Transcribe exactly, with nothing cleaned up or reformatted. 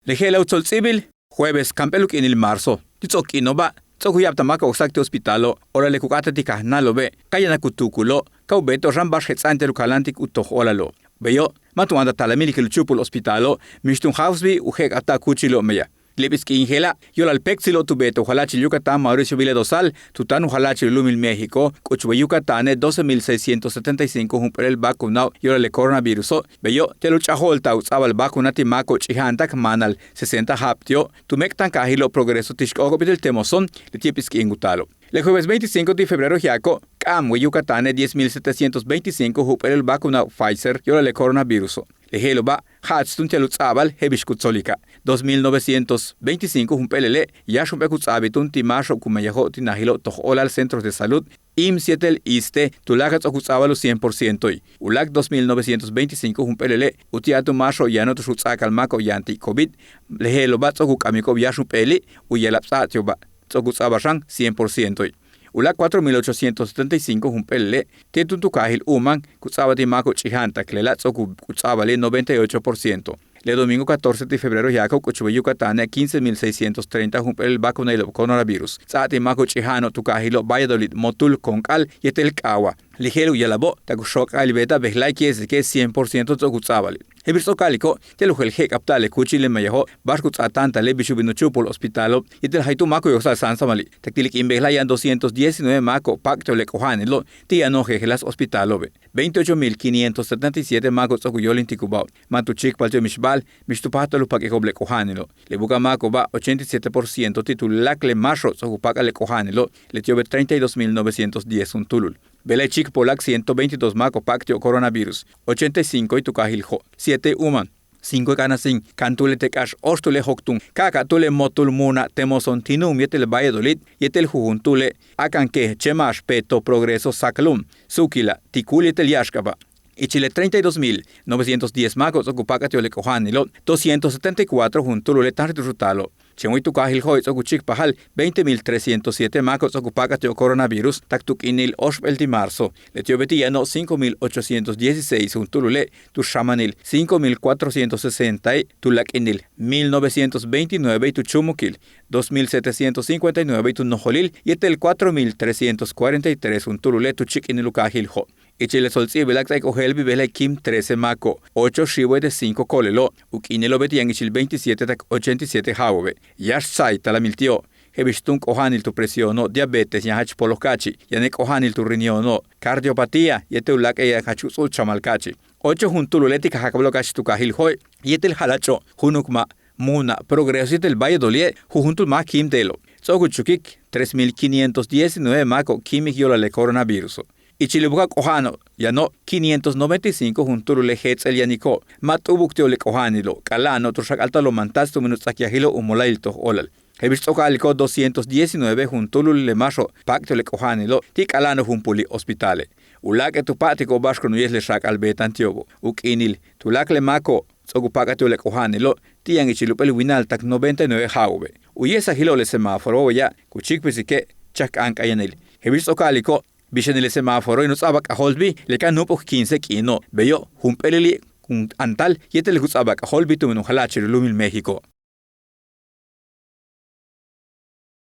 Le je'ela' u tsol ts'íibil jueves kamp'éel u k'iinil marzo ti' ts'o'ok k'iino'oba' ts'o'ok u ya'abtal máako'ob k sáak ti' hospitalo', ora le ku k'áata'al ti' kajnáalo'obe' ka yanak u tuukulo', ka u beeto'ob xan ba'ax jets'a'an ti' u kaláantik u toj óolalo'. Beyo' ma' tu manda talamil ikil u chúupul hospitalo', mix tun jaawsbil u je'ek'abta'al kúuchilo'ob meyaj. Ti' le p'is k'iin je'ela' yo'olal péektsilo'ob tu beeto'ob u jala'achil Yucatán Mauricio Vila Dosal tu táan u jala'achil u lu'umil México, k'uchubay Yucatáne' doce mil seiscientos setenta y cinco jump'éelel vacunao' yo'olal le coronaviruso'. Beyo' ti'al u ch'a'ajo'olta'al u ts'a'abal vacuna ti' máako'ob ch'ija'antak máanal sesenta ja'ab ti'o', tu méek'tankaajilo' Progreso ti' xk'ook'ob yéetel Temozon. Leti' le p'is k'iin ku taalo', le jueves veinticinco ti' febrero ji'aako', k'a'anway Yucatáne' diez mil setecientos veinticinco jump'éelel vacunao' Pfizer yo'olal le coronaviruso'. Le je'elo'oba' ja'ach túun ti'al u ts'a'abal je'el bix ku tsolika'. Dos mil novecientos veinticinco jump'éelele' yáax jump'éel ku ts'a'abil túun ti' máaxo'ob ku meyajo'ob ti' najilo'ob toj óolal centros de salud, IMSS yéetel ISSSTE, tuláakal ts'o'ok u ts'a'abal u cien por cientoe'. U láak' dos mil novecientos veinticinco jump'éelele' uti'al túun máaxo'ob yano'ob tu'ux u ts'a'akal máako'ob yaan ti' covid. Le je'elo'oba' ts'o'ok u k'amiko'ob yáax jump'éeli' u yela'ab ts'a'ab ti'oba', ts'o'ok u ts'a'abal xan cien por cientoe'. U láak' cuatro mil ochocientos setenta y cinco jump'éelele' ti'e' túun tu kaajil Umán ku ts'a'abal ti' máako'ob ch'ija'antak, lela' ts'o'ok u ts'a'abali' noventa y ocho por ciento. Le domingo catorce ti' febrero ji'aako', k'uchubay Yucatáne' quince mil seiscientos treinta jump'éelel vacunaailo'ob coronavirus ts'a'ab ti' máako'ob ch'ija'ano'ob tu kaajilo' Valladolid, Motul, Konk'al yéetel K'awa. Le je'el u yela'abo' tak u xok'a'il beeta'ab bejla'e' quiere decir que cien por ciento ts'o'ok u ts'a'abali'. Je'el bix ts'o'oka'aliko' ti'al u jel je'ek'abta'al le kúuchil le meyajo' ba'ax ku ts'aatáantale' bix u bin u chúupul hospitalo' yéetel jaytúun máak u yo'osa'al sáansamali'. Tak ti' le k'iin bejla'a' yaan doscientos diecinueve máako'ob pak'ti'ob le k'oja'anilo'ob ti' yano'ob jejeláas hospitalo'obe'. Veintiocho mil quinientos setenta y siete máako'ob ts'o'ok u yóolintikubáajo'ob. Ma' tu chíikpal ti'ob mixba'al mix tu páajtal u pak'iko'ob le k'oja'anilo'ob. Le buka'aj máako'oba' ochenta y siete por ciento ti' tuláakal le máaxo'ob ts'o'ok u pak'al le k'oja'anilo'ob. Leti'obe' treinta y dos mil novecientos diez juntúulul. Bejla'e' chíikpolak ciento veintidós máako'ob pak'ti'ob coronavirus. Ochenta y cincoe' tu kaajil Jo', sietee' Umán, cincoe' Canacín, Cantú yéetel K'áax, óoxtúule' Joktún, ka'aka'túule' Motul, Muna, Temozon, Tinúum yéetel Valladolid yéetel jujuntúule' Akankeje, Chemax, Peto, Progreso, Saclum, Sucila, Ticul yéetel Yaxcabal. Ichil le treinta y dos mil novecientos diez máako'ob ts'o'ok u pak'al ti'ob le k'oja'anilo'ob, doscientos setenta y cuatro juntúulule' táanxel tu'ux u taalo'ob. Chéen way tu kaajil Jo'e' ts'o'ok u chíikpajal veinte mil trescientos siete máako'ob ts'o'ok u pak'al ti'ob coronavirus tak tu k'iinil óoxp'éel ti' marzo. Leti'obe' ti' yano'ob cinco mil ochocientos dieciséis juntúulule' tu xamanil, cinco mil cuatrocientos sesentae' tu láak'inil, mil novecientos veintinueve tu chúumukil, dos mil setecientos cincuenta y nueve tu nojolil yéetel cuatro mil trescientos cuarenta y tres juntúulule' tu chíik'inil u kaajil Jo'. Ichil le tsol ts'íibilak ts'áaik ojéelbil bejla'e' quimio trece máako'ob, ocho xiiwo'ob yéetel cinco ko'olelo', u k'iinilo'obe' ti' yaan ichil veintisiete tak ochenta y siete ja'abo'obe'. Yáax tsa'ay talamil ti'o', je'el bix túun k'oja'anil tu presióno'ob, diabetes, yaan jach poloj ka'achi', yaan le k'oja'anil tu riñono'ob, cardiopatía yéetel u láak'e' yaan jach ku ts'u'uch'chamal ka'achi'. Ocho juntúulule' ti' kajakabalo'ob ka'achi' tu kaajil Jo'e' yéetel Jala'acho', Junuk Ma', Muna, Progreso yéetel Valladolide' jujuntúul máak quimio te'elo'. Ts'o'ok u chukik tres mil quinientos diecinueve máako'ob químio yo'olal le coronaviruso'. Ichil u buka'aj k'oja'ano'ob yano'ob quinientos noventa y cinco juntúulule' jets'el yaniko'ob, ma' t'u'ubuk ti'ob le k'oja'anilo'ob, k'ala'ano'ob tu'ux xak'alta'alo'ob mantats tumen u ts'akyajilo' u mola'ayil toj óolal. Je'el bix ts'o'oka'aliko' doscientos diecinueve juntúulul le máaxo'ob pak'ti'ob le k'oja'anilo'ob ti' k'ala'ano'ob jump'uuli' hospitale'. U láak'e' tu pa'atiko'ob ba'ax kun u yéetel le xak'al beeta'an ti'obo'. U k'iinil tuláakal le máako'ob ts'o'ok u pak'al ti'ob le k'oja'anilo'ob ti' yaan ichil jump'éel winal tak noventa y nueve ja'abo'obe'. U ye'esajilo'ob le semáforoo' beya' ku chíikpesike' chak k'a'ank'ayanil. Je'el bix ts'o'oka'aliko', bix yanil le semáforoe' in u ts'a'abal k'ajóoltbil le ka nu'up'uk quince k'iino'. Beyo' jump'éelili' kun antal yéetel le ku ts'a'abal k'ajóoltbil tumen u jala'achil u lu'umil México.